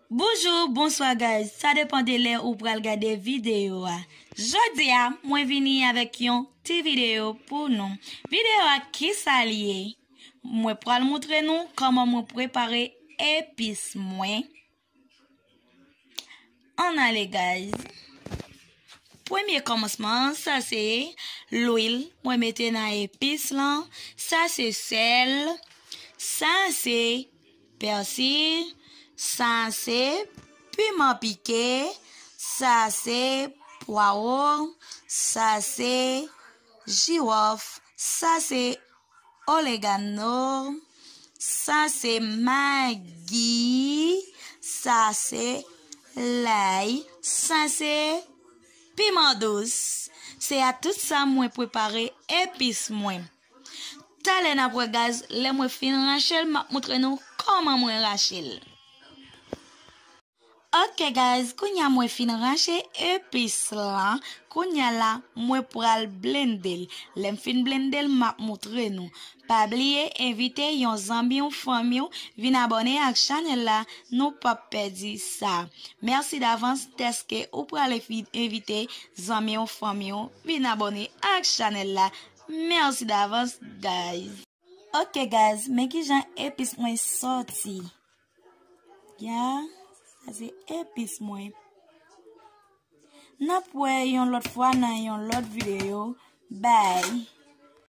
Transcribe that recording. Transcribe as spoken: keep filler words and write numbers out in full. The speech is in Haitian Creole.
Bonjou, bonswa guys, sa depan de lè ou pral gade videyo a. Jodi a, mwen vini avèk yon ti videyo pou nou. Videyo a kisa l ye? Mwen pral moutre nou kòman mwen prepare epis mwen. Ann ale guys. Premye kòmansman, sa se lwil mwen mete nan epis lan. Sa se sèl. Sa se pèsi. Sa se piman pike. Sa se pwawo. Sa se jiwòf. Sa se oregano. Sa se magi. Sa se lay. Sa se piman dous. Se a tout sa mwen prepare epis mwen. Talè n ap wè guys, lè mwen fin rache l, m ap moutre nou kòman mwen rache l. Ok guys, kounye a mwen fin rache epis lan. Kounye a la, mwen pral blende l. Lè m fin blende l, m ap moutre nou. Pa bliye envite yon zanmi w, fanmi w vin abòne ak chanèl la. Nou p ap pèdi sa. Mèsi davans dèske ou pral envi- envite zanmi w, fanmi w vin abòne ak chanèl la. Mèsi davans guys. Ok guys, men kijan epis mwen sòti. Ya, sa se epis mwen. N ap wè yon lòt fwa nan yon lòt videyo. Bye.